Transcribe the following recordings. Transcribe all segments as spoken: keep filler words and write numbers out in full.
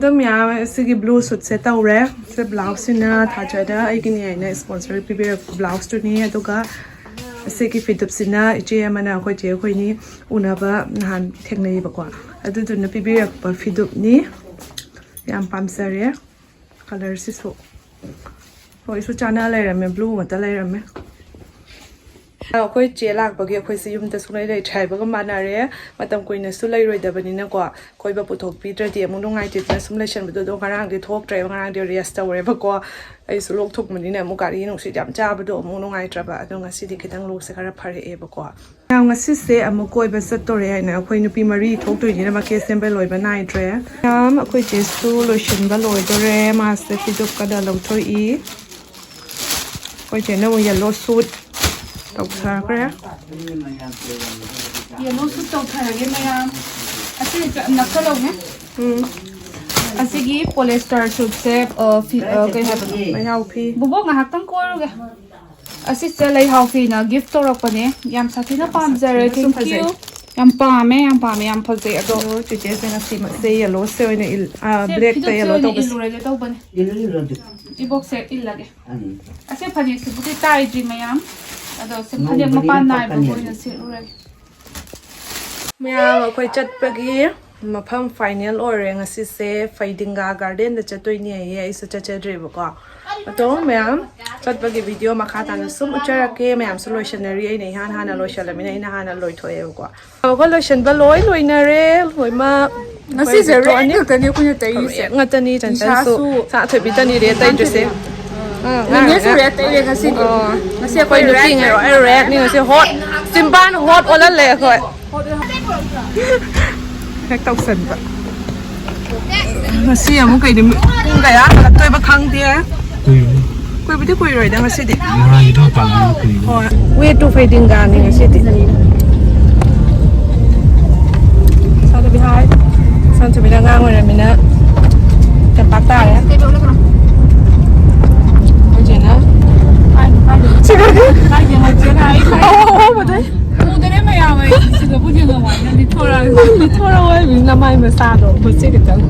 ꯑꯗꯨꯝ ꯌꯥꯝ ꯁꯤꯒꯤ ꯕ꯭ꯂꯨ ꯁꯨꯠꯁꯦ ꯇꯧꯔꯦ꯫ ꯁꯤ ꯕ꯭ꯂꯥꯎꯁꯁꯤꯅ ꯊꯥꯖꯗ ꯑꯩꯒꯤꯅꯦ ꯍꯥꯏꯅ ꯁ꯭ꯄꯣꯟꯁꯔ ꯄꯤꯕꯤꯔꯛꯄ ꯕ꯭ꯂꯥꯎꯁꯇꯨꯅꯤ꯫ ꯑꯗꯨꯒ ꯁꯤꯒꯤ ꯐꯤꯗꯨꯞꯁꯤꯅ ꯏꯆꯦ ꯑꯃꯅ ꯑꯩꯈꯣꯏ ꯆꯦ ꯑꯩꯈꯣꯏꯅꯤ ꯎꯅꯕ ꯅꯍꯥꯟ ꯊꯦꯡꯅꯩꯌꯦꯕꯀꯣ, ꯑꯗꯨꯗꯨꯅ ꯄꯤꯕꯤꯔꯛꯄ ꯐꯤꯗꯨꯞꯅꯤ꯫ ꯌꯥꯝ ꯄꯥꯝꯖꯔꯦ ꯀꯂꯔꯁꯤꯁꯨ꯫ ꯍꯣꯏꯁꯨ ꯆꯥꯅ ꯂꯩꯔꯝꯃꯦ, ꯕ꯭ꯂꯨ ꯉꯥꯛꯇ ꯂꯩꯔꯝꯃꯦ꯫ ꯑꯩꯈꯣꯏ ꯆꯦ ꯂꯥꯛꯄꯒꯤ ꯑꯩꯈꯣꯏꯁꯦ ꯌꯨꯝꯗ ꯁꯨꯡꯂꯩ ꯂꯩꯇ꯭ꯔꯦ ꯍꯥꯏꯕꯒ ꯃꯥꯟꯅꯔꯦ꯫ ꯃꯇꯝ ꯀꯨꯏꯅꯁꯨ ꯂꯩꯔꯣꯏꯗꯕꯅꯤꯅꯀꯣ, ꯀꯣꯏꯕ ꯄꯨꯊꯣꯛꯄꯤꯗ꯭ꯔꯗꯤ ꯑꯃꯨꯛ ꯅꯨꯡꯉꯥꯏꯇꯦꯗꯅ ꯁꯨꯝ ꯂꯩꯁꯟꯕꯗꯣ꯫ ꯑꯗꯣ ꯉꯔꯥꯡꯗꯤ ꯊꯣꯛꯇ꯭ꯔꯦꯕ, ꯉꯔꯥꯡꯗꯤ ꯔꯦꯁ ꯇꯧꯔꯦꯕꯀꯣ꯫ ꯑꯩꯁꯨ ꯂꯣꯛ ꯊꯨꯡꯕꯅꯤꯅ ꯑꯃꯨꯛ ꯒꯥꯔꯤ ꯅꯨꯡꯁꯤꯠ ꯌꯥꯝ ꯆꯥꯕꯗꯣ ꯑꯃꯨꯛ ꯅꯨꯡꯉꯥꯏꯇ꯭ꯔꯕ꯫ ꯑꯗꯣ ꯉꯁꯤꯗꯤ ꯈꯤꯇꯪ ꯂꯣꯛꯁꯦ ꯈꯔ ꯐꯔꯛꯑꯦꯕꯀꯣ꯫ ꯃꯌꯥꯝ, ꯉꯁꯤꯁꯦ ꯑꯃꯨꯛ ꯀꯣꯏꯕ ꯆꯠꯇꯣꯔꯦ ꯍꯥꯏꯅ ꯑꯩꯈꯣꯏ ꯅꯨꯄꯤ ꯃꯔꯤ ꯊꯣꯛꯇꯣꯏꯅꯤꯅ ꯃꯀꯦ ꯁꯦꯝꯕ ꯂꯣꯏꯕ ꯅꯥꯏꯗ꯭ꯔꯦ꯫ ꯃꯌꯥꯝ, ꯑꯩꯈꯣꯏ ꯆꯦꯁꯨ ꯂꯣꯏꯁꯤꯟꯕ ꯂꯣꯏꯗꯣꯔꯦ꯫ ꯃꯥꯁꯦ ꯐꯤꯗꯨꯞ ꯀꯟꯅ ꯂꯧꯊꯣꯛꯏ꯫ ꯑꯩꯈꯣꯏ ꯆꯦꯅ ꯑꯃꯨꯛ ꯌꯦꯜꯂꯣ ꯁꯨꯠ ꯇꯧꯊꯈ꯭ꯔꯦ꯫ ꯌꯦꯜꯂꯣ ꯁꯨꯠ ꯇꯧꯊꯔꯒꯦ ꯃꯌꯥꯝ꯫ ꯑꯁꯤ ꯅꯛꯁꯜꯂꯧꯅꯦ꯫ ꯎꯝ꯫ ꯑꯁꯤꯒꯤ ꯄꯣꯂꯦꯁꯇꯔ ꯁꯨꯠꯁꯦ, ꯑ, ꯐꯤ, ꯑ, ꯀꯩ ꯍꯥꯏꯕꯅꯣ? ꯂꯩꯍꯥꯎ ꯐꯤ꯫ ꯕꯨꯕꯣꯛ, ꯉꯥꯏꯍꯥꯛꯇꯪ ꯀꯣꯏꯔꯨꯒꯦ꯫ ꯑꯁꯤꯁꯦ ꯂꯩꯍꯥꯎ ꯐꯤꯅ ꯒꯤꯐ ꯇꯧꯔꯛꯄꯅꯦ꯫ ꯌꯥꯝ ꯁꯥꯊꯤꯅ ꯄꯥꯝꯖꯔꯦ꯫ ꯁꯤꯁꯨ ꯊꯦꯡꯀ꯭ꯌꯨ꯫ ꯐꯖꯩ꯫ ꯌꯥꯝ ꯄꯥꯝꯃꯦ, ꯌꯥꯝ ꯄꯥꯝꯃꯦ, ꯌꯥꯝ ꯐꯖꯩ꯫ ꯑꯗꯣ ꯑꯗꯣ ꯆꯤꯆꯦꯁꯦ ꯉꯁꯤ ꯃꯁꯦ ꯌꯦꯜꯂꯣꯁꯦ ꯑꯣꯏꯅ ꯏꯜ-, ꯑ, ꯁꯦ, ꯕ꯭ꯂꯦꯛꯇ ꯐꯤꯗꯨꯞꯁꯦ ꯌꯦꯜꯂꯣ ꯑꯣꯏꯅ ꯇꯧꯕꯁꯦ꯫ ꯏꯜꯂꯨꯔꯒꯦ ꯇꯧꯕꯅꯦ꯫ ꯏꯜꯂꯨꯔꯗꯤ꯫ ꯏꯕꯣꯛꯁꯦ ꯏꯜꯂꯒꯦ꯫ ꯎꯝ꯫ ꯑꯁꯦ ꯐꯅꯦꯛꯁꯤꯕꯨꯗꯤ ꯇꯥꯏꯗ꯭ꯔꯤ ꯃꯌꯥꯝ꯫ ꯑꯗꯣ ꯁꯤ ꯐꯅꯦꯛ ꯅꯧꯕꯅꯤꯅ ꯃꯄꯥꯟ ꯅꯥꯏꯕ ꯄꯛꯀꯅꯤ꯫ ꯑꯣꯏꯅ ꯁꯦꯠꯂꯨꯔꯒꯦ꯫ ꯃꯌꯥꯝ, ꯑꯩꯈꯣꯏ ꯆꯠꯄꯒꯤ ꯃꯐꯝ ꯐꯥꯏꯅꯦꯜ ꯑꯣꯏꯔꯦ꯫ ꯉꯁꯤꯁꯦ ꯐꯩꯗꯤꯡꯒꯥ ꯒꯥꯔꯗꯦꯟꯗ ꯆꯠꯇꯣꯏꯅꯦ ꯍꯥꯏꯌꯦ꯫ ꯑꯩꯁꯨ ꯆꯠꯆꯗ꯭ꯔꯦꯕꯀꯣ꯫ ꯑꯗꯣ ꯃꯌꯥꯝ, ꯆꯠꯄꯒꯤ ꯚꯤꯗꯤꯑꯣ ꯃꯈꯥ ꯇꯥꯅ ꯁꯨꯝ ꯎꯠꯆꯔꯛꯀꯦ꯫ ꯃꯌꯥꯝꯁꯨ ꯂꯣꯏꯁꯟꯅꯔꯤ꯫ ꯑꯩꯅ ꯏꯍꯥꯟ ꯍꯥꯟꯅ ꯂꯣꯏꯁꯜꯂꯃꯤꯅ ꯑꯩꯅ ꯍꯥꯟꯅ ꯂꯣꯏꯊꯣꯛꯑꯦꯕꯀꯣ꯫ ꯑꯗꯨꯒ ꯂꯣꯏꯁꯟꯕ ꯂꯣꯏ ꯂꯣꯏꯅꯔꯦ ꯂꯣꯏꯃꯛ꯫ ꯉꯁꯤꯁꯦ ꯑꯩꯈꯣꯏ red ꯉꯥꯛꯇꯅꯦ ꯑꯩꯈꯣꯏꯅ ꯇꯩꯔꯤꯁꯦ꯫ Red ꯉꯥꯛꯇꯅꯤ, ꯆꯟꯆꯟꯁꯨ꯫ ꯏꯁꯥꯁꯨ ꯁꯥ ꯊꯣꯏꯕꯤ ꯇꯅꯤꯔꯦ ꯇꯩꯗ꯭ꯔꯤꯁꯦ꯫ ꯑꯥ, ꯅꯦꯅꯦꯁꯨ ꯉꯥꯡ-, red ꯇꯩꯔꯦ ꯉꯁꯤꯗꯤ꯫ ꯑꯣ꯫ ꯉꯁꯤ ꯑꯩꯈꯣꯏ ꯑꯩꯈꯣꯏ ꯅꯨꯄꯤ red ꯉꯩꯔꯣ, ꯑꯩ red ꯅꯤ ꯉꯁꯤ꯫ Hot ꯆꯤꯝꯕꯥꯟ hot ꯑꯣꯜꯍꯜꯂꯦ ꯑꯩꯈꯣꯏ꯫ ꯍꯦꯛ ꯇꯧꯁꯟꯕ꯫ ꯉꯁꯤ ꯑꯃꯨꯛ ꯀꯩ ꯅꯨꯃꯤꯠ, ꯄꯨꯡ ꯀꯌꯥ ꯍꯜꯂꯛꯇꯣꯏꯕ ꯈꯪꯗꯦ꯫ ꯀꯨꯏꯔꯣꯏ꯫ ꯀꯨꯏꯕꯨꯗꯤ ꯀꯨꯏꯔꯣꯏꯗ ꯉꯁꯤꯗꯤ꯫ ꯅꯍꯥꯟꯒꯤꯗꯣ ꯄꯥꯝꯃꯤ ꯀꯨꯏꯔꯣꯏ꯫ ꯍꯣꯏ꯫ Way to ꯐꯩꯗꯤꯡꯒꯥꯅꯤ ꯉꯁꯤꯗꯤ꯫ ꯁꯥꯟꯊꯕꯤ ꯍꯥꯏ꯫ ꯁꯥꯟꯊꯕꯤꯅ ꯑꯉꯥꯡ ꯑꯣꯏꯔꯝꯃꯤꯅ ꯇꯝꯄꯥꯛ ꯇꯥꯔꯦ꯫ ꯑꯩꯈꯣꯏ ꯆꯦꯅ꯫ ꯁꯤ ꯀꯔꯤ? ꯑꯍꯣꯕꯗꯩ꯫ ꯎꯗꯔꯦ ꯃꯌꯥꯝ ꯑꯩ ꯁꯤꯗꯕꯨ ꯌꯦꯡꯉꯝꯃꯣꯏ꯫ ꯅꯪꯗꯤ ꯊꯣꯔꯛꯑꯒ꯫ ꯊꯣꯔꯛꯑꯣ ꯍꯥꯏꯕꯅꯤ, ꯅꯃꯥꯏ ꯃꯆꯥꯗꯣ ꯃꯆꯦ ꯈꯤꯇꯪ꯫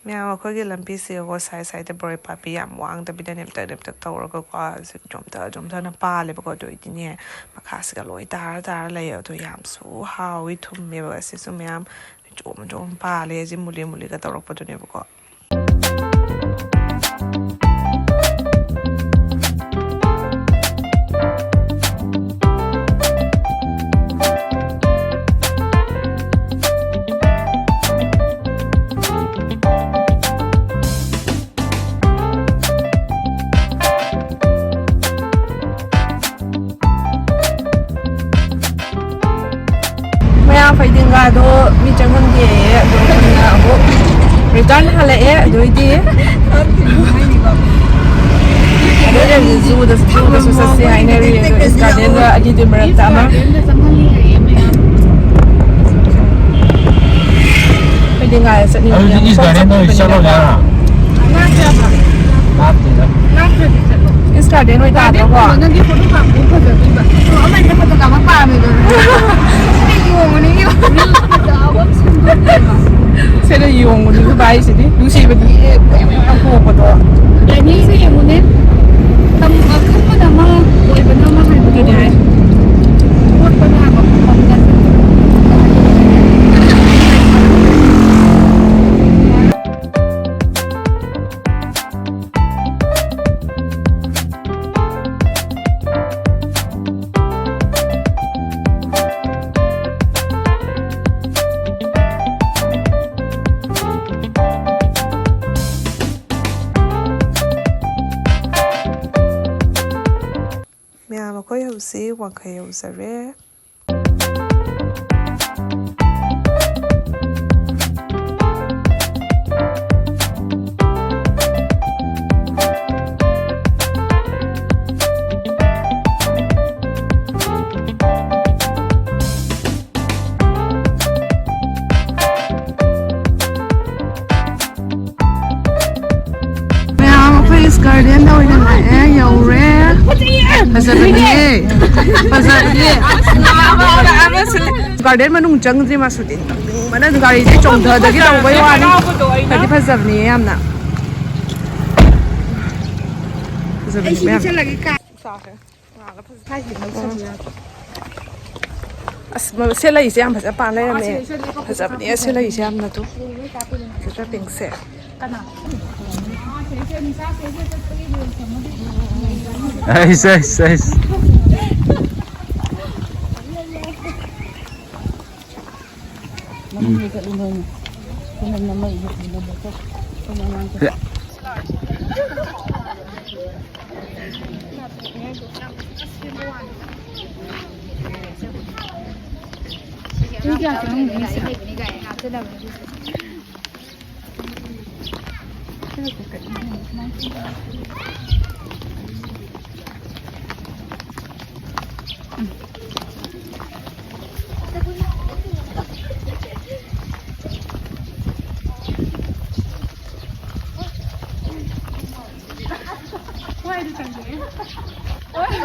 ꯃꯌꯥꯝ, ꯑꯩꯈꯣꯏꯒꯤ ꯂꯝꯕꯤꯁꯤꯒꯀꯣ, ꯁꯥꯏ ꯁꯥꯏꯗ ꯕꯣꯔꯣꯏ ꯄꯥꯝꯕꯤ ꯌꯥꯝ ꯋꯥꯡꯗꯕꯤꯗ ꯅꯦꯝꯇꯛ ꯅꯦꯝꯇꯛ ꯇꯧꯔꯒꯀꯣ, ꯁꯤ ꯆꯣꯝꯊ ꯆꯣꯝꯊꯅ ꯄꯥꯜꯂꯦꯕꯀꯣ꯫ ꯑꯗꯨ ꯑꯣꯏꯗꯤꯅꯦ, ꯃꯈꯥꯁꯤꯒ ꯂꯣꯏ ꯇꯥꯔ ꯇꯥꯔ ꯂꯩ꯫ ꯑꯗꯣ ꯌꯥꯝꯁꯨ ꯍꯥꯎꯋꯤ, ꯊꯨꯝꯃꯦꯕ꯫ ꯑꯁꯤꯁꯨ ꯃꯌꯥꯝ ꯆꯣꯝ ꯆꯣꯝ ꯄꯥꯜꯂꯦ꯫ ꯑꯁꯤ ꯃꯨꯜꯂꯤ ꯃꯨꯜꯂꯤꯒ ꯇꯧꯔꯛꯄꯗꯨꯅꯦꯕꯀꯣ꯫ ꯃꯌꯥ ꯐꯩꯗꯤꯡꯒꯥꯗꯣ ꯃꯤ ꯆꯪꯍꯟꯗꯦꯌꯦ, ꯑꯗꯣ ꯑꯩꯈꯣꯏꯅ ꯑꯃꯨꯛ return ꯍꯜꯂꯛꯑꯦ꯫ ꯑꯗꯨꯏꯗꯤ ꯑꯗꯨꯗꯤ ꯖꯨꯗꯁꯨ, ꯖꯨꯗꯁꯨ ꯆꯠꯁꯦ ꯍꯥꯏꯅꯔꯤ꯫ ꯑꯗꯣ ꯏꯁ ꯒꯥꯔꯗꯦꯟꯒ ꯑꯅꯤꯗꯨꯒꯤ ꯃꯔꯛꯇ ꯑꯃ꯫ ꯐꯩꯗꯤꯡꯒꯥꯗ ꯆꯠꯅꯤꯡꯉꯦ꯫ ꯑꯗꯨꯗꯤ ꯏꯁ ꯒꯥꯔꯗꯦꯟꯗ ꯑꯣꯏꯅ ꯆꯠꯂꯣꯅꯦ꯫ ꯂꯥꯞꯇꯦꯗ꯫ ꯏꯁ ꯒꯥꯔꯗꯦꯟ ꯑꯣꯏ ꯇꯥꯗ꯭ꯔꯣꯀꯣ? ꯅꯪꯒꯤ ꯐꯣꯇꯣ ꯀꯥꯞꯄ ꯐꯖꯗꯣꯏꯕ꯫ ꯑꯃꯅ ꯐꯣꯇꯣ ꯀꯥꯞꯄ ꯄꯥꯝꯃꯦꯕ꯫ ꯁꯤꯗ ꯌꯣꯡꯉꯨꯅꯤ꯫ ꯁꯤꯗ ꯌꯣꯡꯉꯨꯅꯤ ꯚꯥꯏꯁꯤꯗꯤ꯫ ꯅꯨꯡꯁꯤꯕꯗꯤ ꯃꯌꯥꯝ ꯃꯌꯥꯝ ꯈꯣꯡꯉꯛꯄꯗꯣ꯫ ꯇꯥꯏꯃꯤꯡꯁꯦ ꯌꯦꯡꯉꯨꯅꯦ꯫ ꯇꯝ-, ꯑ, ꯈꯟꯕꯅ ꯑꯃ, ꯑꯣꯏꯕꯅ ꯑꯃ ꯍꯥꯏꯕꯗꯨꯅꯦ꯫ ꯑꯗꯨꯅꯦ꯫ ꯃꯣꯠꯄꯅ ꯍꯥꯏꯕ ꯈꯪꯗꯦ꯫ ꯃꯌꯥꯝ, ꯑꯩꯈꯣꯏ ꯍꯧꯖꯤꯛ ꯋꯥꯡꯈꯩ ꯌꯧꯖꯔꯦ꯫ ꯃꯌꯥꯝ, ꯑꯩꯈꯣꯏ ꯏꯁ ꯒꯥꯔꯗꯦꯟꯗ ꯑꯣꯏꯅ ꯂꯥꯛꯑꯦ, ꯌꯧꯔꯦ꯫ ꯐꯖꯕꯅꯦ꯫ ꯐꯖꯕꯅꯦ꯫ ꯒꯥꯔꯗꯦꯟ ꯃꯅꯨꯡ ꯆꯪꯗ꯭ꯔꯤ ꯃꯥꯁꯨꯗꯤ꯫ ꯃꯅꯨꯡ ꯒꯥꯔꯤꯁꯦ ꯆꯣꯡꯊꯗꯒꯤ ꯇꯧꯕꯩ ꯋꯥꯅꯤ꯫ ꯐꯗꯤ ꯐꯖꯕꯅꯦ ꯌꯥꯝꯅ꯫ ꯐꯖꯕꯅꯦ ꯃꯌꯥꯝ꯫ ꯑꯁ, ꯃ-, ꯁꯦ ꯂꯩꯁꯦ ꯌꯥꯝ ꯐꯖ ꯄꯥꯟ ꯂꯩꯔꯝꯃꯦ꯫ ꯐꯖꯕꯅꯦ ꯁꯦ ꯂꯩꯁꯦ ꯌꯥꯝꯅ ꯇꯨ꯫ ꯐꯖꯕ ꯄꯤꯡꯁꯦ꯫ ꯑꯩꯁ, ꯑꯩꯁ, ꯑꯩꯁ꯫ ꯎꯝ꯫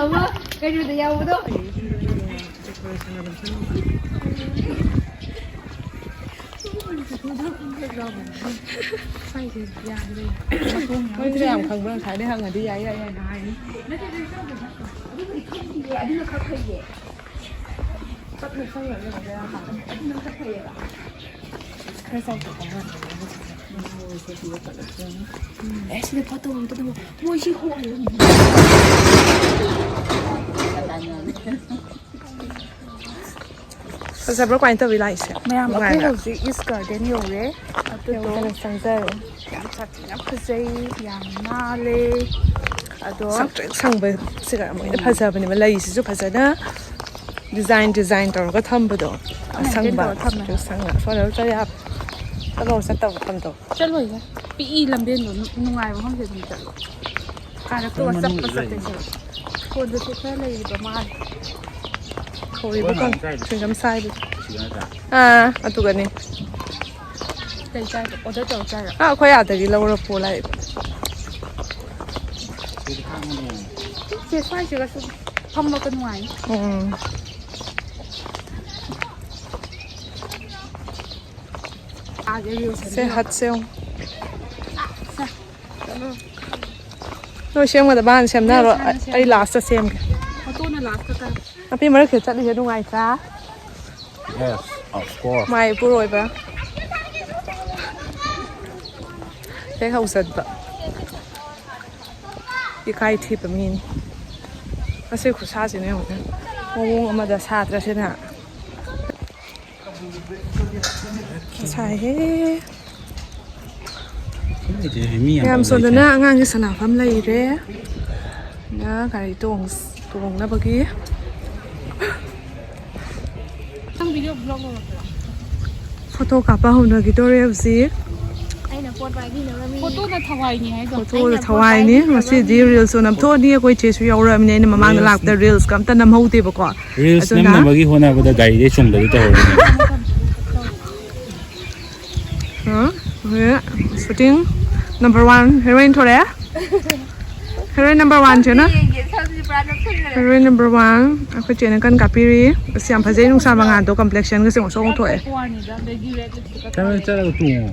ꯑꯃ ꯀꯩꯅꯣꯗ ꯌꯥꯎꯕꯗꯣ꯫ ꯃꯣꯏꯁꯦ ꯌꯥꯝ ꯈꯪꯕ꯭ꯔꯥ? ꯉꯁꯥꯏꯗꯩ ꯍꯪꯉꯗꯤ ꯌꯥꯏ, ꯌꯥꯏ, ꯌꯥꯏ ꯍꯥꯏꯅꯤ꯫ ꯈꯔ ꯆꯥꯎꯊꯣꯛꯄ ꯃꯥꯜꯂꯦ꯫ ꯑꯦ, ꯁꯤꯗ ꯐꯣꯇꯣ ꯑꯝꯇ ꯅꯝꯃꯣ꯫ ꯃꯣꯏ ꯁꯤ ꯍꯣꯡꯉꯦ꯫ ꯐꯖꯕ꯭ꯔꯣ? ꯀꯃꯥꯏꯅ ꯇꯧꯋꯤ ꯂꯥꯏꯁꯦ? ꯃꯌꯥꯝ, ꯑꯩꯈꯣꯏ ꯅꯨꯡꯉꯥꯏꯕ꯭ꯔꯥ? ꯍꯧꯖꯤꯛ ꯏꯁ ꯒꯥꯔꯗꯦꯟ ꯌꯧꯔꯦ꯫ ꯑꯗꯨꯗꯣ ꯌꯧꯗꯅ ꯆꯪꯖꯔꯦ꯫ ꯌꯥꯝ ꯁꯥꯊꯤꯅ ꯐꯖꯩ, ꯌꯥꯝ ꯅꯥꯜꯂꯦ꯫ ꯑꯗꯣ ꯁꯪꯇ꯭ꯔꯤꯛ ꯁꯪꯕꯁꯤꯒ ꯌꯥꯝ ꯂꯣꯏꯅ ꯐꯖꯕꯅꯦꯕ꯫ ꯂꯩꯁꯤꯁꯨ ꯐꯖꯅ ꯗꯤꯖꯥꯏꯟ, ꯗꯤꯖꯥꯏꯟ ꯇꯧꯔꯒ ꯊꯝꯕꯗꯣ꯫ ꯑꯃꯦꯟꯇꯦꯟ ꯑꯁꯪꯕ ꯇꯧꯔ ꯊꯝꯃꯦ ꯁꯪꯇ꯭ꯔꯤꯛ ꯍꯥꯏꯕ꯫ ꯁꯪꯉ꯫ ꯁꯣꯝꯗ ꯆꯠ ꯌꯥꯕ꯫ ꯆꯠꯂꯣ, ꯆꯠꯇꯕ ꯃꯐꯝꯗꯣ꯫ ꯆꯠꯂꯣꯏꯗ꯫ ꯄꯤꯛꯏ ꯂꯝꯕꯦꯟꯗꯣ, ꯅꯨ-, ꯅꯨꯡꯉꯥꯏꯕ ꯃꯐꯝꯁꯦ ꯑꯗꯨꯝ ꯆꯠꯂꯣ꯫ ꯀꯥꯔꯛꯇꯨꯒ ꯆꯞꯄ ꯆꯠꯇꯣꯏ ꯁꯔꯨꯛ꯫ ꯐꯣꯟꯗꯁꯨ ꯈꯔ ꯂꯩꯔꯤꯕ ꯃꯥꯜꯂꯦ꯫ ꯊꯧꯔꯤꯕ ꯀꯥꯡ-, ꯆ꯭ꯋꯤꯡꯒꯝ ꯁꯥꯏꯕꯗꯣ꯫ ꯑꯥ, ꯑꯗꯨꯒꯅꯦ꯫ ꯀꯩ ꯆꯥꯏꯕ? ꯑꯣꯔꯗꯔ ꯇꯧꯔ ꯆꯥꯏꯔꯣ? ꯑꯥ, ꯑꯩꯈꯣꯏ ꯑꯥꯗꯒꯤ ꯂꯧꯔ ꯄꯨ ꯂꯥꯛꯏꯕ꯫ ꯁꯦ ꯁ꯭ꯋꯥꯏꯁꯤꯒꯁꯨ ꯐꯝꯕꯒ ꯅꯨꯡꯉꯥꯏꯅꯤ꯫ ꯎꯝ꯫ ꯑꯥꯒꯤ reels ꯁꯦ ꯁꯦꯝꯕꯤꯌꯣ꯫ ꯍꯠꯁꯦ ꯌꯦꯡꯉꯨ꯫ ꯅꯣꯏ ꯁꯦꯝꯒꯗꯕ ꯍꯥꯟꯅ ꯁꯦꯝꯅꯔꯣ꯫ Reels ꯍꯥꯟꯅ ꯁꯦꯝ꯫ ꯑꯩ last ꯇ ꯁꯦꯝꯒꯦ꯫ ꯐꯣꯇꯣꯅ last ꯇ ꯀꯥꯞ꯫ ꯅꯥꯄꯤ ꯃꯔꯛꯁꯤꯗ ꯆꯠꯂꯤꯁꯦ ꯅꯨꯡꯉꯥꯏꯇ꯭ꯔꯥ? Yes, of course. ꯃꯥꯏ ꯄꯨꯔꯣꯏꯕ꯫ ꯍꯦꯛ ꯍꯧꯖꯟꯕ꯫ ꯏꯀꯥꯏ ꯊꯤꯕ ꯃꯤꯅꯤ꯫ ꯑꯁꯤ ꯈꯨꯠꯁꯥꯁꯤꯅ ꯌꯦꯡꯉꯨꯅꯦ꯫ ꯃꯑꯣꯡ ꯑꯃꯗ ꯁꯥꯇ꯭ꯔꯁꯤꯅ꯫ ꯁꯥꯏꯍꯦ꯫ ꯃꯤ ꯌꯥꯝ ꯃꯌꯥꯝ ꯄꯥꯝꯅꯩ ꯁꯣꯝꯗꯅ ꯁꯦ꯫ ꯑꯉꯥꯡꯒꯤ ꯁꯥꯟꯅꯐꯝ ꯂꯩꯔꯦ꯫ ꯅ ꯒꯥꯔꯤ ꯇꯣꯡ-, ꯇꯣꯡꯅꯕꯒꯤ꯫ ꯅꯪ video vlog ꯂꯧꯔꯛꯄ꯭ꯔꯣ? ꯐꯣꯇꯣ ꯀꯥꯞꯄ ꯍꯧꯅꯈꯤꯗꯣꯔꯦ ꯍꯧꯖꯤꯛ꯫ ꯑꯩꯅ ꯄꯣꯠ ꯄꯥꯏꯕꯤꯅꯕ ꯃꯤ꯫ ꯐꯣꯇꯣꯅ ꯊꯋꯥꯏꯅꯤ ꯍꯥꯏꯗꯣ꯫ ꯐꯣꯇꯣꯗ ꯑꯩꯅ ꯄꯣꯠ ꯊꯋꯥꯏꯅꯤ꯫ ꯄꯥꯏꯕꯤꯅꯕ ꯉꯁꯤꯗꯤ ꯃꯤ꯫ Reels ꯁꯨ ꯅꯝꯊꯣꯛꯑꯅꯤ꯫ ꯑꯩꯈꯣꯏ ꯆꯦꯁꯨ ꯌꯥꯎꯔꯛꯑꯃꯤꯅ ꯑꯩꯅ ꯃꯃꯥꯡꯗ Reels ꯂꯥꯛꯄꯗ reels ꯀ ꯑꯝꯇ ꯅꯝꯍꯧꯗꯦꯕꯀꯣ꯫ Reels ꯑꯗꯨꯅ ꯅꯝꯅꯕꯒꯤ ꯍꯣꯠꯅꯕꯗ ꯒꯥꯔꯤꯗꯩ ꯆꯣꯡꯗꯕꯤ ꯇꯧꯍꯧꯔꯤꯅꯦ꯫ ꯑ, ꯍꯧꯖꯤꯛ shooting number one heroine ꯊꯣꯔꯛꯑꯦ꯫ Heroine number one ꯁꯦꯅ꯫ ꯁꯝꯁꯦ ꯌꯦꯡꯒꯦ, ꯁꯝꯁꯦ ꯄꯨꯔꯥ ꯅꯞꯁꯟꯈ꯭ꯔꯦ꯫ Heroine number one ꯑꯩꯈꯣꯏ ꯆꯦꯅ ꯀꯟꯅ ꯀꯥꯞꯄꯤꯔꯤ꯫ ꯑꯁ, ꯌꯥꯝ ꯐꯖꯩ, ꯅꯨꯡꯁꯥ ꯃꯉꯥꯜꯗꯣ, complexion ꯒꯁꯦ ꯉꯧꯁꯣꯛ ꯉꯧꯊꯣꯛꯑꯦ꯫ ꯀꯛꯄ ꯋꯥꯅꯤꯗ, ꯑꯗꯒꯤ red lipstick ꯀ ꯆꯠꯂꯣ, ꯇꯧꯔꯦ꯫ ꯆꯠꯂꯒ ꯇꯣꯡꯉꯣ꯫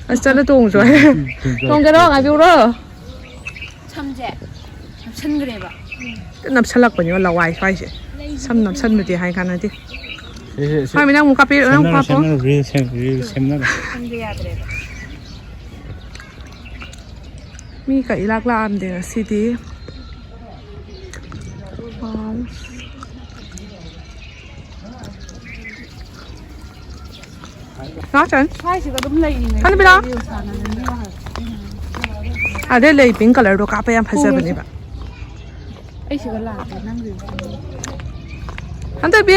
ꯑꯁ, ꯆꯠꯂ ꯇꯣꯡꯉꯨ ꯆꯣ꯫ ꯇꯣꯡꯒꯦꯔꯣ? ꯉꯥꯏꯕꯤꯌꯨꯔꯣ? ꯁꯝꯁꯦ ꯅꯞꯁꯟꯈ꯭ꯔꯦꯕ꯫ ꯅꯞꯁꯜꯂꯛꯄꯅꯦꯕ ꯂꯋꯥꯏ ꯁ꯭ꯋꯥꯏꯁꯦ꯫ ꯁꯝ ꯅꯞꯁꯟꯕꯗꯤ ꯍꯥꯏ ꯀꯥꯟꯅꯗꯦ꯫ ꯁꯦ, ꯁꯦ, ꯁꯦ꯫ ꯐꯥꯃꯤ, ꯅꯪ ꯑꯃꯨꯛ ꯀꯥꯞꯄꯤꯔꯣ, ꯅꯪ ꯑꯃꯨꯛ ꯁꯦꯝꯅꯔꯣ, ꯀꯥꯞꯄꯣ꯫ ꯁꯦꯝꯅꯔꯣ, reel ꯁꯦꯝ-, reel ꯁꯦꯝꯅꯔꯣ꯫ ꯁꯝꯁꯦ ꯌꯥꯗ꯭ꯔꯦꯕ꯫ ꯃꯤ ꯀ ꯏꯂꯥꯛ ꯂꯥꯛꯑꯝꯗꯦ ꯉꯁꯤꯗꯤ꯫ ꯋꯥꯎ꯫ ꯂꯥꯛꯁꯟ꯫ ꯁ꯭ꯋꯥꯏꯁꯤꯗ ꯑꯗꯨꯝ ꯂꯩꯔꯤꯉꯩ ꯀꯟꯅ ꯄꯤꯔꯛꯑꯣ꯫ Reel ꯁꯥꯟꯅꯅꯤꯡꯉꯤꯕ ꯍꯥꯏꯕ꯫ ꯑꯗꯩ ꯂꯩ pink colour ꯗꯣ ꯀꯥꯞꯄ ꯌꯥꯝ ꯐꯖꯕꯅꯦꯕ꯫ ꯑꯩ ꯁꯤꯗ ꯂꯥꯛꯀꯦ, ꯅꯪ reel ꯁꯥꯟꯅ꯫ ꯍꯟꯗꯛꯄꯤ!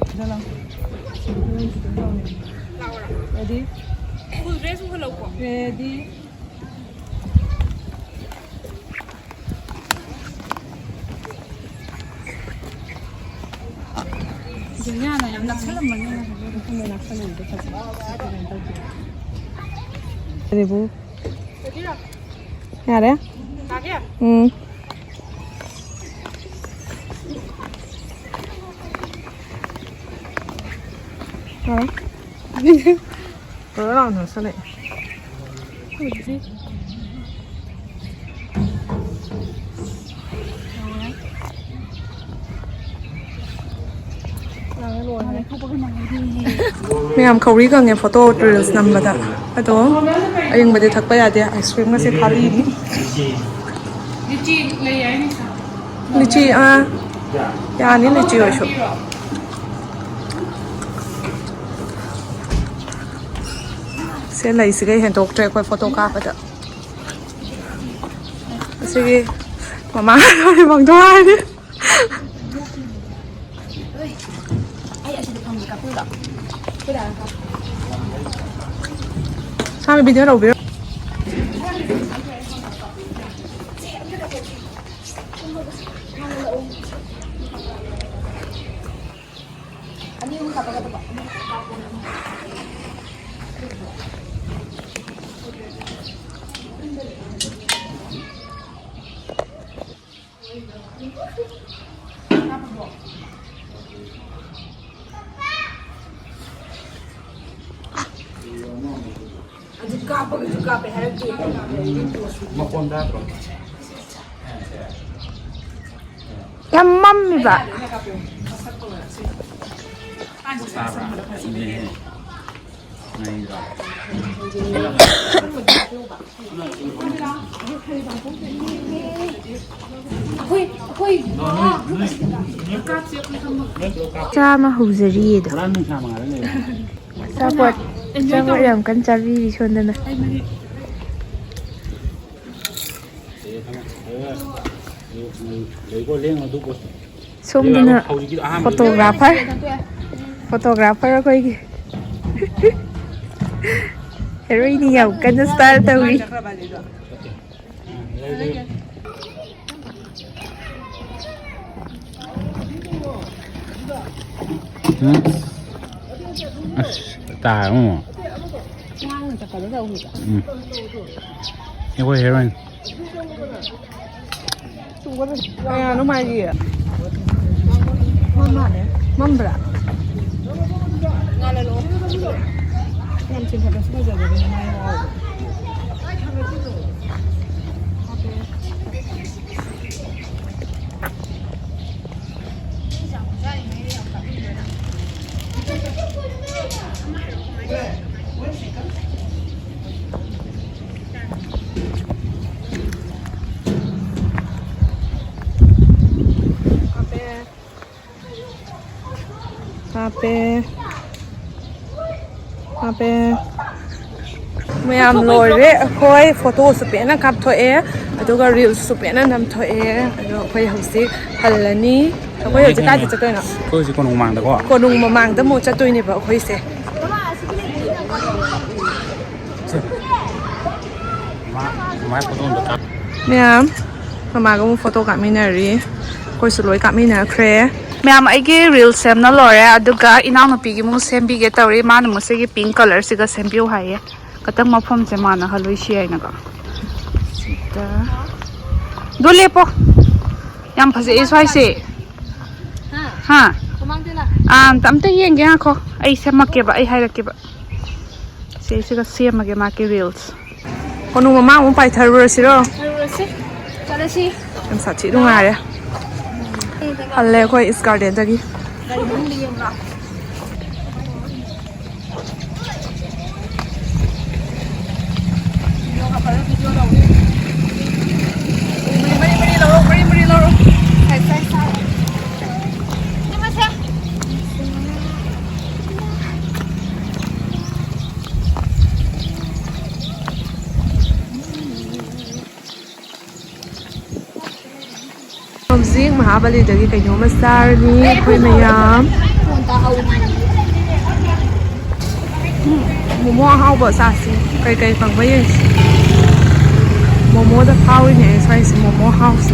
ꯁꯤꯗ ꯂꯥꯛꯑꯣ꯫ Ready? Full dress ꯄꯨꯈꯠꯂꯛꯎꯀꯣ꯫ Ready? ꯖꯨꯂꯤꯌꯥꯅ ꯌꯥꯝ ꯅꯛꯁꯜꯂꯝꯕꯅꯤꯅ꯫ ꯌꯥꯔꯦꯕꯨ꯫ ꯌꯥꯔꯦ? ꯎꯝ꯫ ꯃꯌꯥꯝ ꯈꯧꯔꯤ ꯈꯪꯉꯦ ꯐꯣꯇꯣ ꯔꯤꯜꯁ ꯅꯝꯕꯗ꯫ ꯑꯗꯣ ꯑꯌꯤꯡꯕꯗꯤ ꯊꯛꯄ ꯌꯥꯗꯦ, ꯑꯥꯏꯁ ꯀ꯭ꯔꯤꯝꯒꯁꯦ ꯊꯥꯕꯤꯅꯤ꯫ ꯂꯤꯆꯤ, ꯑꯥ, ꯌꯥꯅꯤ ꯂꯤꯆꯤ ꯑꯣꯏꯁꯨ꯫ ꯁꯦ ꯂꯩꯁꯤꯒꯩ ꯍꯦꯟꯗꯣꯛꯇ꯭ꯔꯦ ꯑꯩꯈꯣꯏ ꯐꯣꯇꯣ ꯀꯥꯞꯄꯗ꯫ ꯑꯁꯤꯒꯤ ꯃꯃꯥ ꯃꯪꯗꯣ ꯍꯥꯏꯔꯤ꯫ ꯁꯥꯃꯤ ꯚꯤꯗꯤꯑꯣ ꯂꯧꯕꯤꯔꯣ꯫ ꯑꯗꯨ ꯀꯥꯞꯄꯒꯁꯨ ꯀꯥꯞꯄꯦ ꯍꯥꯏꯔꯛꯇꯦ꯫ ꯃꯈꯣꯟ ꯇꯥꯗ꯭ꯔꯣ? ꯌꯥꯝ ꯃꯝꯃꯤꯕ꯫ ꯇꯥꯕ꯭ꯔꯥ? ꯏꯃꯦꯍꯦ꯫ ꯉꯥꯏꯔꯣ꯫ ꯆꯥꯃ ꯍꯧꯖꯔꯤꯌꯦꯗꯣ꯫ ꯄꯨꯔꯥ ꯅꯨꯡꯁꯥ ꯃꯉꯥꯜꯗ ꯂꯩꯔꯦ꯫ ꯑꯆꯥꯄꯣꯠ, ꯑꯆꯥꯄꯣꯠ ꯌꯥꯝ ꯀꯟꯅ ꯆꯥꯕꯤꯔꯤ ꯁꯣꯝꯗꯅ꯫ ꯂꯩꯀꯣ, ꯂꯦꯡꯉꯣ ꯑꯗꯨ ꯄꯣꯠꯇꯣ꯫ ꯁꯣꯝꯗꯅ ꯍꯧꯖꯤꯛꯀꯤ ꯑꯍꯥꯟꯕꯗ photographer, photographer ꯑꯩꯈꯣꯏꯒꯤ꯫ Heroine ꯌꯥꯝ ꯀꯟꯅ style ꯇꯧꯔꯤ꯫ ꯎꯝ꯫ ꯑꯁ, ꯇꯥꯔꯦ ꯑꯃꯨꯛ꯫ ꯎꯝ꯫ ꯑꯩꯈꯣꯏ heroine꯫ ꯀꯌꯥꯅꯣ ꯃꯥꯒꯤ? ꯃꯝꯕ꯭ꯔꯥ? ꯌꯥꯝ ꯆꯤꯡꯈꯠꯂꯁꯨ ꯐꯖꯕꯅꯦ ꯃꯥꯏ ꯍꯥꯎꯕ꯫ ꯍꯥꯞꯄꯦ꯫ ꯍꯥꯞꯄꯦ꯫ ꯃꯌꯥꯝ ꯂꯣꯏꯔꯦ꯫ ꯑꯩꯈꯣꯏ ꯐꯣꯇꯣꯁꯨ ꯄꯦꯟꯅ ꯀꯥꯞꯊꯣꯛꯑꯦ, ꯑꯗꯨꯒ ꯔꯤꯜꯁꯁꯨ ꯄꯦꯟꯅ ꯅꯝꯊꯣꯛꯑꯦ꯫ ꯑꯗꯣ ꯑꯩꯈꯣꯏ ꯍꯧꯖꯤꯛ ꯍꯜꯂꯅꯤ꯫ ꯑꯩꯈꯣꯏ ꯍꯧꯖꯤꯛ ꯀꯥꯏꯗ ꯆꯠꯇꯣꯏꯅꯣ? ꯑꯩꯈꯣꯏ ꯍꯧꯖꯤꯛ ꯀꯣꯅꯨꯡ ꯃꯃꯥꯡꯗꯀꯣ꯫ ꯀꯣꯅꯨꯡ ꯃꯃꯥꯡꯗ ꯑꯃꯨꯛ ꯆꯠꯇꯣꯏꯅꯦꯕ ꯑꯩꯈꯣꯏꯁꯦ꯫ ꯃꯥ, ꯃꯥꯏ ꯐꯣꯇꯣ ꯑꯝꯇ ꯀꯥꯞ꯫ ꯃꯌꯥꯝ, ꯃꯃꯥꯒ ꯑꯃꯨꯛ ꯐꯣꯇꯣ ꯀꯥꯞꯃꯤꯟꯅꯔꯤ꯫ ꯑꯩꯈꯣꯏꯁꯨ ꯂꯣꯏ ꯀꯥꯞꯃꯤꯟꯅꯈ꯭ꯔꯦ꯫ ꯃꯌꯥꯝ, ꯑꯩꯒꯤ ꯔꯤꯜꯁ ꯁꯦꯝꯅ ꯂꯣꯏꯔꯦ, ꯑꯗꯨꯒ ꯏꯅꯥꯎꯅꯨꯄꯤꯒꯤ ꯑꯃꯨꯛ ꯁꯦꯝꯕꯤꯒꯦ ꯇꯧꯔꯤ꯫ ꯃꯥꯅ ꯑꯃꯨꯛ ꯁꯤꯒꯤ ꯄꯤꯡ ꯀꯂꯔꯁꯤꯒ ꯁꯦꯝꯕꯤꯌꯨ ꯍꯥꯏꯌꯦ꯫ ꯈꯇꯪ ꯃꯐꯝꯁꯦ ꯃꯥꯟꯅꯍꯜꯂꯣꯏꯁꯤ ꯍꯥꯏꯅꯀꯣ꯫ ꯁꯤꯗ꯫ ꯑꯗꯨ ꯂꯦꯞꯄꯣ꯫ ꯌꯥꯝ ꯐꯖꯩꯌꯦ ꯁ꯭ꯋꯥꯏꯁꯦ꯫ ꯍꯥ? ꯑꯥ, ꯑꯝꯇ ꯌꯦꯡꯒꯦ ꯉꯥꯏꯈꯣ꯫ ꯑꯩ ꯁꯦꯝꯃꯛꯀꯦꯕ, ꯑꯩ ꯍꯥꯏꯔꯛꯀꯦꯕ꯫ ꯁꯤꯁꯤꯒ ꯁꯦꯝꯃꯒꯦ ꯃꯥꯒꯤ ꯔꯤꯜꯁ꯫ ꯀꯣꯅꯨꯡ ꯃꯃꯥꯡ ꯑꯃꯨꯛ ꯄꯥꯏꯊꯔꯨꯔꯁꯤꯔꯣ? ꯆꯠꯂꯁꯤ꯫ ꯌꯥꯝ ꯁꯥꯊꯤ ꯅꯨꯡꯉꯥꯏꯔꯦ꯫ ꯍꯜꯂꯦ ꯑꯩꯈꯣꯏ ꯏꯁ ꯒꯥꯔꯗꯦꯟꯗꯒꯤ꯫ ꯍꯧꯖꯤꯛ ꯃꯍꯥꯕꯂꯤꯗꯒꯤ ꯀꯩꯅꯣꯝꯃ ꯆꯥꯔꯅꯤ ꯑꯩꯈꯣꯏ ꯃꯌꯥꯝ꯫ ꯎꯝ, ꯃꯣꯃꯣ ꯑꯍꯥꯎꯕ ꯆꯥꯁꯤ꯫ ꯀꯩ ꯀꯩ ꯐꯪꯕ ꯌꯦꯡꯁꯤ꯫ ꯃꯣꯃꯣꯗ ꯐꯥꯎꯔꯤꯅꯦ ꯑꯩ ꯁ꯭ꯋꯥꯏꯁꯦ, ꯃꯣꯃꯣ ꯍꯥꯎꯁꯤ꯫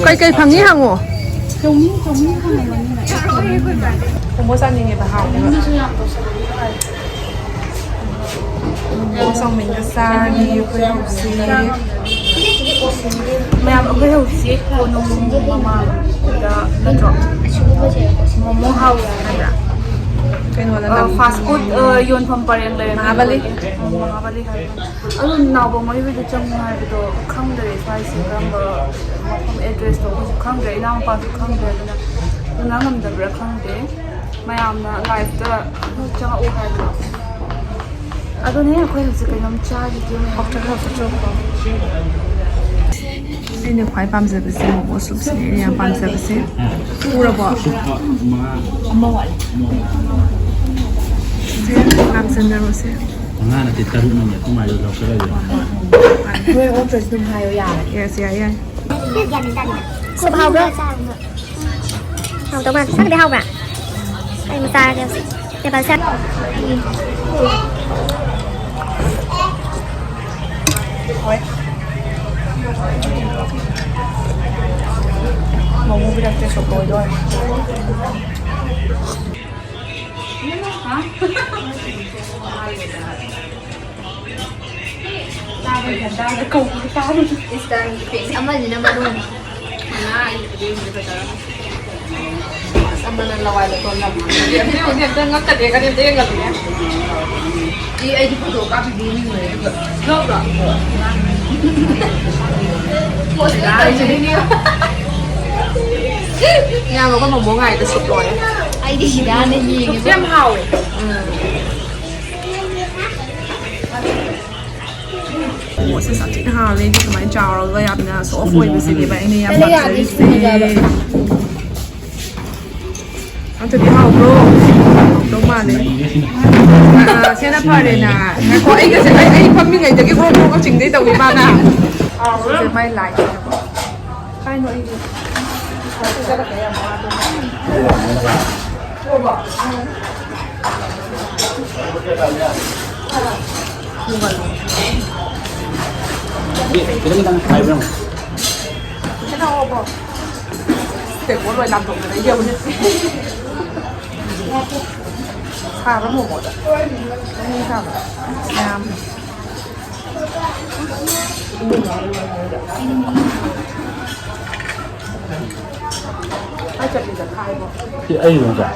ꯀꯩ ꯀꯩ ꯐꯪꯉꯤ ꯍꯪꯉꯣ꯫ ꯃꯣꯃꯣ ꯆꯥꯅꯤꯡꯉꯦꯕ, ꯍꯥꯎꯅꯦꯕ꯫ ꯆꯥꯎꯃꯤꯟꯒ ꯆꯥꯔꯅꯤ ꯑꯩꯈꯣꯏ ꯍꯧꯖꯤꯛ꯫ ꯃꯌꯥꯝ ꯑꯩꯈꯣꯏ ꯍꯧꯖꯤꯛ ꯀꯣꯅꯨꯡ ꯃꯃꯥꯡꯗ ꯅꯠꯇ꯭ꯔꯣ? ꯃꯣꯃꯣ ꯍꯥꯎꯁ ꯍꯥꯏꯕ꯭ꯔꯥ? ꯀꯩꯅꯣꯗ ꯑ, ꯅꯝ- ꯐꯥꯁ ꯐꯨꯗ, ꯑ, ꯌꯣꯟꯐꯝ ꯄꯔꯦꯡ ꯂꯩꯔꯝꯃꯦ꯫ ꯃꯍꯥꯕꯂꯤ꯫ ꯎꯝ, ꯃꯍꯥꯕꯂꯤ ꯍꯥꯏꯕ꯫ ꯑꯗꯨ ꯅꯥꯎꯕ ꯃꯣꯏ ꯍꯣꯏꯗ ꯆꯪꯉꯨ ꯍꯥꯏꯕꯗꯣ ꯈꯪꯗ꯭ꯔꯦ꯫ ꯁ꯭ꯋꯥꯏꯁꯦ ꯀꯔꯝꯕ ꯃꯐꯝ, ꯑꯦꯗ꯭ꯔꯦꯁꯇꯣ ꯑꯩꯈꯣꯏꯁꯨ ꯈꯪꯗ꯭ꯔꯦ, ꯏꯅꯥꯎꯅꯨꯄꯥꯁꯨ ꯈꯪꯗ꯭ꯔꯦ꯫ ꯑꯗꯨꯅ ꯉꯥꯡꯉꯝꯗꯕ꯭ꯔꯥ ꯈꯪꯗꯦ꯫ ꯃꯌꯥꯝꯅ ꯂꯥꯏꯐꯇ ꯆꯪꯉꯛꯎ ꯍꯥꯏꯕꯗꯣ꯫ ꯑꯗꯨꯅꯦ ꯑꯩꯈꯣꯏ ꯍꯧꯖꯤꯛ ꯀꯩꯅꯣꯝ ꯆꯥꯈꯤꯒꯦ ꯃꯌꯥꯝ꯫ ꯑꯩꯅ ꯈ꯭ꯋꯥꯏ ꯄꯥꯝꯖꯕꯁꯦ ꯃꯣꯃꯣ ꯁꯨꯞꯁꯤꯅꯦ, ꯑꯩꯅ ꯌꯥꯝ ꯄꯥꯝꯖꯕꯁꯦ꯫ ꯎꯔꯕꯣ? ꯁꯦ, ꯂꯥꯝꯖꯟꯅꯔꯣꯁꯦ꯫ ꯃꯉꯥ ꯅꯠꯇꯦ, ꯇꯔꯨꯛꯅꯅꯦ ꯑꯩꯈꯣꯏ ꯃꯥꯏꯗꯣ ꯂꯧꯁꯜꯂꯁꯦ꯫ ꯅꯣꯏ ꯑꯣꯛꯇ꯭ꯔꯁꯨ ꯑꯗꯨꯝ ꯍꯥꯏꯌꯣ, ꯌꯥꯔꯦ꯫ ꯌꯦꯁ, ꯌꯥꯏ, ꯌꯥꯏ꯫ ꯁꯨꯞ ꯍꯥꯎꯕ꯭ꯔꯣ? ꯍꯥꯎꯗꯧ ꯃꯥꯜꯂꯦ꯫ ꯅꯪꯒꯤꯗꯤ ꯍꯥꯎꯕ꯭ꯔꯥ? ꯑꯩ ꯑꯃ ꯆꯥꯔꯒꯦ ꯍꯧꯖꯤꯛ꯫ ꯇꯦꯕꯜꯁꯦ꯫ ꯍꯣꯏ꯫ ꯃꯣꯃꯣ ꯄꯤꯔꯛꯇꯦ, ꯁꯣꯛ ꯂꯣꯏꯗꯣꯔꯦ꯫ ꯍꯥ? ꯏꯁꯇꯥꯔ ꯄꯤꯛ ꯑꯃꯁꯤꯅ ꯃꯔꯨꯝ ꯃꯉꯥ ꯑꯩ ꯄꯨꯗꯣꯏꯅꯦ ꯐꯖꯅ꯫ ꯑꯁ, ꯑꯃꯅ ꯂꯋꯥꯏ ꯂꯩꯇꯣꯟ ꯂꯝ ꯑꯃ꯫ ꯑꯝꯇ ꯌꯦꯡꯉꯨꯅꯦ, ꯑꯝꯇ ꯉꯛꯀꯗꯦꯒꯗꯤ ꯑꯝꯇ ꯌꯦꯡꯍꯜꯂꯨꯅꯦ꯫ ꯏ, ꯑꯩꯗꯤ ꯐꯣꯇꯣ ꯀꯥꯞꯄꯤꯗꯤ ꯌꯦꯡꯅꯤꯡꯕꯅꯦ, ꯑꯗꯨꯒ ꯂꯧꯕ꯭ꯔꯣ? ꯄꯣꯁ ꯇꯥꯔꯤꯁꯤꯗꯤ꯫ ꯏꯌꯥꯝꯕ, ꯑꯩꯈꯣꯏ ꯃꯣꯃꯣ ꯉꯥꯏꯗ ꯁꯨꯞ ꯂꯣꯏꯔꯦ꯫ ꯑꯩꯗꯤ ꯁꯤꯗ ꯍꯥꯟꯅ ꯌꯦꯡꯉꯦꯕ꯫ ꯁꯨꯞꯁꯦ ꯌꯥꯝ ꯍꯥꯎꯋꯦ꯫ ꯎꯝ꯫ ꯃꯣꯃꯣꯁꯦ ꯁꯥꯊꯤꯅ ꯍꯥꯎꯋꯦ꯫ ꯑꯩꯗꯤ ꯁꯨꯃꯥꯏꯅ ꯆꯥꯎꯔꯒ ꯌꯥꯝꯅ ꯁꯣꯐ ꯑꯣꯏꯕꯁꯤꯅꯦꯕ ꯑꯩꯅ ꯌꯥꯝ ꯄꯥꯝꯖꯔꯤꯁꯦ꯫ ꯑꯝꯇꯗꯤ ꯍꯥꯎꯕ꯭ꯔꯣ? ꯍꯥꯎꯗꯧ ꯃꯥꯜꯂꯦ꯫ ꯑꯥ, ꯁꯤꯅ ꯐꯔꯦꯅ꯫ ꯉꯥꯏꯈꯣ, ꯑꯩꯒꯁꯦ, ꯑꯩ, ꯑꯩ ꯐꯝꯃꯤꯉꯩꯗꯒꯤ ꯒ꯭ꯔꯣꯛ ꯒ꯭ꯔꯣꯛ ꯆꯤꯡꯗꯣꯏ ꯇꯧꯏ ꯃꯥꯅ꯫ ꯁꯤꯁꯦ ꯃꯥꯏ ꯂꯥꯏꯠ꯫ ꯀꯥꯏꯅꯣ ꯑꯩꯒꯤ? ꯈꯤꯇꯪ ꯈꯤꯇꯪ ꯍꯥꯏꯕ꯭ꯔꯣ? ꯇꯦꯡꯀꯣꯠ ꯂꯣꯏ ꯂꯥꯝꯊꯣꯛꯇꯅ ꯌꯧꯔꯦ꯫ ꯈꯥꯕ꯭ꯔꯥ ꯃꯣꯃꯣꯗ? ꯃꯤ ꯈꯥꯕ꯭ꯔꯥ? ꯌꯥꯝ꯫ ꯑꯩ ꯆꯠꯂꯤꯗ ꯈꯥꯏꯕ꯫ ꯁꯤ ꯑꯩ ꯑꯗꯨꯝ ꯆꯥ꯫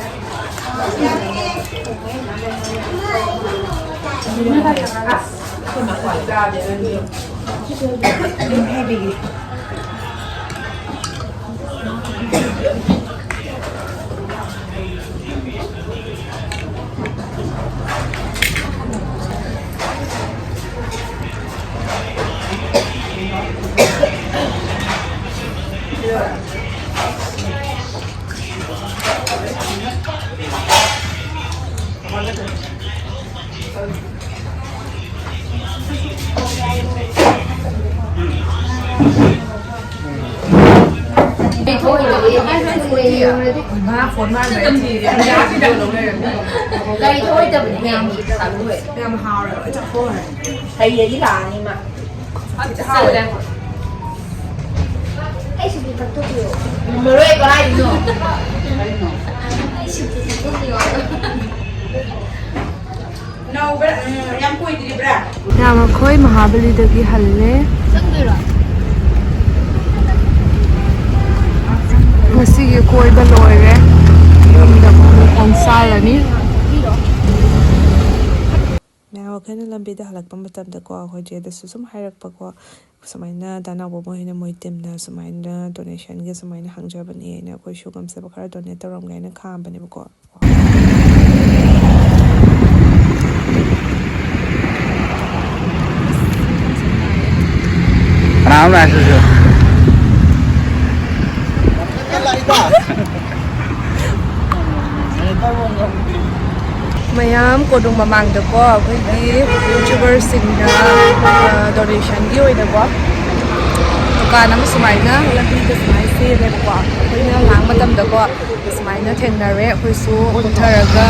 ꯀꯔꯤ ꯊꯣꯛꯑꯣꯏꯗꯕꯅꯤ? ꯌꯥꯝ ꯍꯥꯎꯔꯦ, ꯂꯣꯏ ꯆꯥꯊꯣꯛꯈ꯭ꯔꯦ꯫ ꯍꯩꯌꯦꯗꯤ ꯂꯥꯛꯑꯅꯤ ꯃꯥ꯫ ꯍꯥꯎꯔꯦ꯫ ꯑꯩꯁꯨ ꯄꯤꯊꯛꯇꯣꯛꯄꯤꯌꯣ꯫ ꯃꯔꯣꯏ ꯀꯔꯥꯏꯗꯅꯣ? ꯑꯩꯁꯨ ꯄꯤꯊꯛꯇꯣꯛꯄꯤꯌꯣ꯫ ꯅꯧꯕ꯭ꯔꯥ? ꯎꯝ, ꯌꯥꯝ ꯀꯨꯏꯗ꯭ꯔꯤꯕ꯭ꯔꯥ? ꯌꯥꯝ ꯑꯩꯈꯣꯏ ꯃꯍꯥꯕꯂꯤꯗꯒꯤ ꯍꯜꯂꯦ꯫ ꯆꯪꯗꯣꯏꯔꯣ? ꯉꯁꯤꯒꯤ ꯀꯣꯏꯕ ꯂꯣꯏꯔꯦ꯫ ꯌꯨꯝꯗ ꯑꯃꯨꯛ ꯈꯣꯡꯁꯥꯜꯂꯅꯤ꯫ ꯃꯌꯥꯝ ꯑꯩꯈꯣꯏꯅ ꯂꯝꯕꯤꯗ ꯍꯜꯂꯛꯄ ꯃꯇꯝꯗꯀꯣ, ꯑꯩꯈꯣꯏ ꯆꯦꯗꯁꯨ ꯁꯨꯝ ꯍꯥꯏꯔꯛꯄꯀꯣ, ꯁꯨꯃꯥꯏꯅ ꯗꯥ ꯅꯥꯎꯕ ꯃꯣꯏꯅ ꯃꯣꯏ ꯇꯤꯝꯅ ꯁꯨꯃꯥꯏꯅ ꯗꯣꯅꯦꯁꯟꯒꯤ ꯁꯨꯃꯥꯏꯅ ꯍꯪꯖꯕꯅꯦꯅ, ꯑꯩꯈꯣꯏꯁꯨ ꯉꯝꯖꯕ ꯈꯔ ꯗꯣꯅꯦꯠ ꯇꯧꯔꯝꯒꯦ ꯍꯥꯏꯅ ꯈꯥꯝꯕꯅꯦꯕꯀꯣ꯫ ꯀꯅꯥꯅꯣ ꯂꯥꯛꯏꯁꯤꯁꯨ? ꯃꯌꯥꯝ ꯀꯣꯅꯨꯡ ꯃꯃꯥꯡꯗꯀꯣ ꯑꯩꯈꯣꯏꯒꯤ ꯌꯨꯇ꯭ꯌꯨꯕꯔꯁꯤꯡꯅ, ꯑ, ꯗꯣꯅꯦꯁꯟꯒꯤ ꯑꯣꯏꯅꯀꯣ ꯗꯨꯀꯥꯟ ꯑꯃ ꯁꯨꯃꯥꯏꯅ ꯂꯝꯕꯤꯗ ꯁꯨꯃꯥꯏꯅ ꯁꯦꯝꯃꯦꯕꯀꯣ꯫ ꯑꯩꯈꯣꯏꯅ ꯂꯥꯛ ꯃꯇꯝꯗꯀꯣ ꯁꯨꯃꯥꯏꯅ ꯊꯦꯡꯅꯔꯦ꯫ ꯑꯩꯈꯣꯏꯁꯨ ꯀꯨꯝꯊꯔꯒ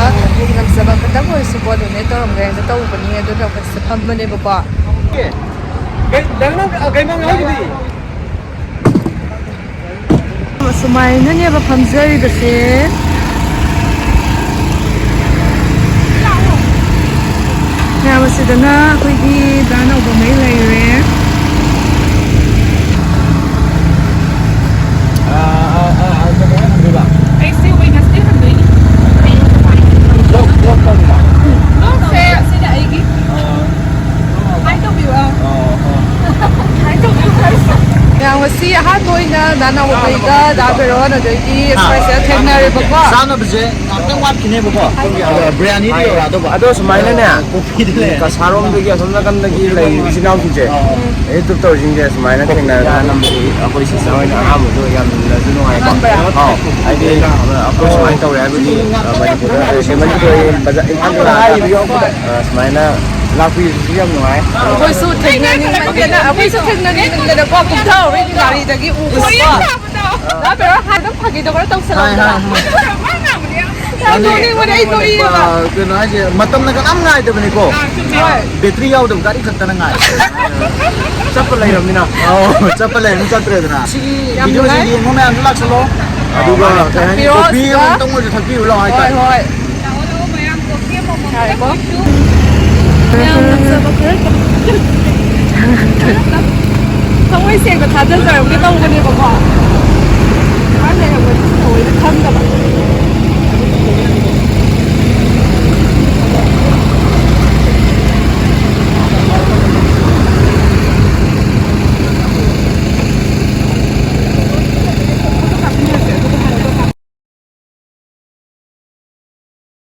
ꯉꯝꯖꯕ ꯈꯇꯪ ꯑꯣꯏꯔꯁꯨꯀꯣ ꯗꯣꯅꯦꯠ ꯇꯧꯔꯝꯒꯦ ꯍꯥꯏꯅ ꯇꯧꯕꯅꯦ꯫ ꯑꯗꯨꯅ ꯑꯩꯈꯣꯏꯁꯦ ꯐꯝꯕꯅꯦꯕꯀꯣ꯫ ꯀꯩ-, ꯅꯪꯅ, ꯑ, ꯀꯩꯅꯣ ꯌꯥꯎꯔꯤꯗꯨꯗꯤ? ꯑꯁꯨꯃꯥꯏꯅꯅꯦꯕ ꯐꯝꯖꯔꯤꯕꯁꯦ꯫ ꯃꯌꯥꯝ ꯑꯁꯤꯗꯅ ꯑꯩꯈꯣꯏꯒꯤ ꯗꯥ ꯅꯧꯕꯃꯩ ꯂꯩꯔꯦ꯫ ꯑꯩꯁꯦ ꯋꯦꯅꯁꯗꯦ ꯍꯟꯗꯣꯏꯅꯤ꯫ ꯂꯣꯛꯁꯦ ꯁꯤꯅ ꯑꯩꯒꯤ꯫ ꯍꯥꯏ ꯇꯧꯕꯤꯌꯨ, ꯑꯥ꯫ ꯍꯥꯏ ꯇꯧꯕꯤꯌꯨ first꯫ ꯃꯌꯥꯝ ꯉꯁꯤ ꯑꯍꯥꯟꯕ ꯑꯣꯏꯅ ꯗꯥ ꯅꯧꯕꯃꯩꯒ ꯗꯥ ꯕꯦꯔꯣꯟ ꯑꯗꯒꯤ ꯁ꯭ꯄꯥꯏꯁꯔ ꯊꯦꯡꯅꯔꯦꯕꯀꯣ꯫ ꯆꯥꯅꯕꯁꯦ ꯉꯥꯛꯇꯪ ꯋꯥꯠꯈꯤꯅꯦꯕꯀꯣ꯫ ꯕ꯭ꯔꯤꯌꯥꯅꯤꯗꯤ ꯌꯧꯔꯛꯑꯗꯧꯕ꯫ ꯑꯗꯣ ꯁꯨꯃꯥꯏꯅꯅꯦ, ꯀꯣꯐꯤꯗ ꯂꯩꯔꯦ꯫ ꯀꯁꯥꯔꯣꯝꯗꯒꯤ ꯑꯁꯣꯝ ꯅꯥꯀꯟꯗꯒꯤ ꯂꯩꯔꯤꯕ ꯏꯆꯤꯟ ꯏꯅꯥꯎꯁꯤꯡꯁꯦ, ꯌꯨꯇ꯭ꯌꯨꯕ ꯇꯧꯔꯤꯁꯤꯡꯁꯦ ꯁꯨꯃꯥꯏꯅ ꯊꯦꯡꯅꯔꯒ ꯅꯝꯕꯁꯤ ꯑꯩꯈꯣꯏ ꯁꯤꯁꯇꯔ ꯍꯣꯏꯅ ꯑꯍꯥꯟꯕꯗꯣ ꯌꯥꯝꯅꯁꯨ ꯅꯨꯡꯉꯥꯏꯀꯣ꯫ ꯑꯍꯥꯟꯕꯔꯥ? ꯑꯧ, ꯍꯥꯏꯗꯤ ꯑꯩꯈꯣꯏ ꯁꯨꯃꯥꯏꯅ ꯇꯧꯔꯦ ꯍꯥꯏꯕꯗꯤ, ꯑ, ꯃꯅꯤꯄꯨꯔꯗ, ꯑ, ꯁꯤꯃꯟꯗ ꯊꯣꯛꯑꯦ, ꯕꯖꯥꯔ ꯏꯝꯐꯥꯜꯗ ꯂꯥꯛꯑꯒ, ꯑ, ꯁꯨꯃꯥꯏꯅ ꯂꯥꯛꯄꯤꯕꯁꯤꯁꯨ ꯌꯥꯝ ꯅꯨꯡꯉꯥꯏ꯫ ꯑꯩꯈꯣꯏꯁꯨ ꯊꯦꯡꯅꯅꯤꯡꯃꯟꯗꯅ, ꯑꯩꯈꯣꯏꯁꯨ ꯊꯦꯡꯅꯅꯤꯡꯃꯟꯗꯅꯀꯣ ꯀꯨꯝꯊꯍꯧꯔꯤꯅꯤ ꯒꯥꯔꯤꯗꯒꯤ ꯎꯕꯗꯀꯣ꯫ ꯗꯥ ꯕꯦꯔꯣꯟ ꯍꯥꯏꯕ ꯐꯥꯒꯤ ꯇꯧꯕ꯭ꯔꯥ ꯇꯧꯁꯜꯂꯛꯄ꯭ꯔꯥ? ꯍꯥꯏ, ꯍꯥꯏ, ꯍꯥꯏ꯫ ꯌꯥꯝ ꯅꯣꯛꯅꯤꯡꯕꯅꯦ, ꯑꯩ ꯅꯣꯛꯅꯤꯡꯉꯦꯕ꯫ ꯑ, ꯀꯩꯅꯣ ꯍꯥꯏꯁꯦ, ꯃꯇꯝꯅ ꯀꯅꯥꯝ ꯉꯥꯏꯗꯕꯅꯤꯀꯣ꯫ ꯍꯣꯏ꯫ ꯕꯦꯇ꯭ꯔꯤ ꯌꯥꯎꯗꯕ ꯒꯥꯔꯤ ꯈꯛꯇꯅ ꯉꯥꯏ꯫ ꯆꯠꯄ ꯂꯩꯔꯕꯅꯤꯅ꯫ ꯑꯧ, ꯆꯠꯄ ꯂꯩꯔꯕꯅꯤꯅ ꯆꯠꯇ꯭ꯔꯦꯗꯅ꯫ ꯁꯤꯒꯤ ꯌꯥꯝ ꯚꯤꯗꯤꯑꯣꯁꯤ ꯅꯨꯡꯉꯥꯏ꯫ ꯌꯦꯡꯕ ꯃꯌꯥꯝꯁꯨ ꯂꯥꯛꯁꯜꯂꯣ꯫ ꯑꯗꯨꯒ ꯀꯩ ꯍꯥꯏꯅꯤ, ꯄꯤꯔꯣ ꯀꯣꯐꯤ ꯁꯤꯒ꯫ ꯑꯃꯇꯪ ꯑꯣꯏꯔꯁꯨ ꯊꯛꯄꯤꯔꯨ ꯂꯥꯛꯑꯣ ꯍꯣꯏ, ꯍꯥꯏꯇꯥꯔꯦ꯫ ꯍꯣꯏ꯫ ꯉꯥꯏꯈꯣ꯫ ꯃꯌꯥꯝ ꯅꯞꯆꯕ ꯈꯔ ꯇꯧ-, ꯊꯃꯣꯏ ꯁꯦꯡꯅ ꯊꯥꯖꯖꯔꯝꯒꯦ ꯇꯧꯕꯅꯦꯕꯀꯣ꯫ ꯀꯃꯥꯏꯅ ꯂꯩꯔꯝꯒꯅꯤ ꯊꯑꯣꯏꯅ ꯈꯪꯗꯕ꯫